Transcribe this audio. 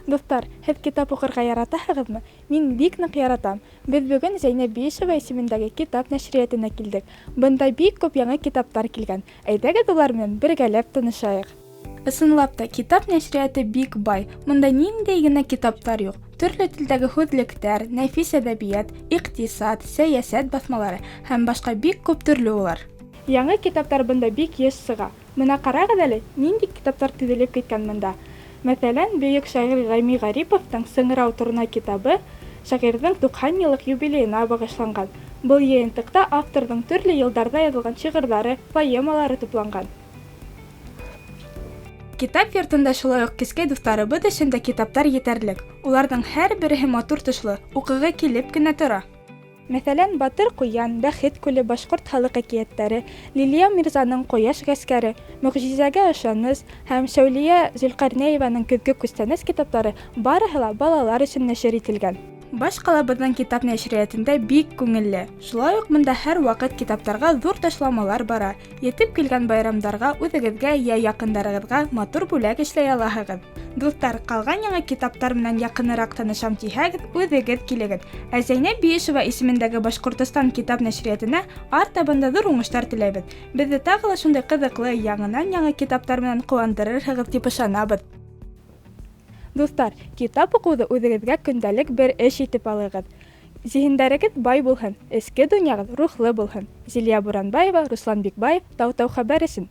Дуҫтар, һеҙ китап уҡырға яратаһығыҙмы? Мин бик ныҡ яратам. Беҙ бөгөн Зәйнәб Биишева исемендәге китап нәшриәтенә килдек. Бында бик күп яңы китаптар килгән. Әйҙәгеҙ улар менән бергәләп танышайыҡ. Ысынлап та, китап нәшриәте бик бай. Монда ниндәй генә китаптар юҡ. Төрлө телдәге һүҙлектәр, нәфис әҙәбиәт, иҡтисад, сәйәсәт баҫмалары һәм башҡа бик күп төрлө улар. Яңы китаптар бында бик йыш сыға. Мына ҡарағыҙ әле, ниндәй китаптар теҙелеп киткән бында. Мәҫәлән, бөйөк шағир Ғәйми Ғариповтың Сыңрау торна китабы шағирҙың 90 йыллыҡ юбилейына бағышланған. Был йыйынтыҡта авторҙың төрлө йылдарҙа яҙылған шиғырҙары, поэмалары тупланған. Китап йортонда шулай уҡ кескәй дуҫтарыбыҙ өсөн дә китаптар етәрлек. Уларҙың һәр береһе матур тышлы, уҡығы килеп кенә тора. Мәҫәлән, Батыр ҡуян, Бәхет күле башҡорт халыҡ әкиәттәре, Лилиә Мирзаның Ҡояш ғәскәре, Мөғжизәгә ышаныс һәм Шәүлиә Зөлҡәрнәеваның Көҙгө күстәнәс китаптары барыһы ла балалар өсөн нәшер ителгән. Баш ҡалабыҙҙың китап нәшриәтендә бик күңелле. Шулай уҡ бында һәр ваҡыт китаптарға ҙур ташламалар бара. Етеп килгән байрамдарға үҙегеҙгә йә яҡындарығыҙға матур бүләк эшләй алаһығыҙ. Дуҫтар, ҡалған яңы китаптар менән яҡыныраҡ танышам тиһәгеҙ, үҙегеҙ килегеҙ. Ә Зәйнәб Биишева исемендәге Башҡортостан китап нәшриәтенә артабан да ҙур уңыштар теләйбеҙ. Беҙҙе тағы ла шундай ҡыҙыҡлы, яңынан-яңы китаптар менән ҡыуандырырһығыҙ тип ышанабыҙ. Дуҫтар, китап уҡыуҙы үҙегеҙгә көндәлек бер эш итеп алығыҙ. Зиһендәрегеҙ бай булһын, эске донъяғыҙ рухлы булһын. Зилиә Буранбаева, Руслан Бикбаев, Тау-Тау хәбәр өсөн.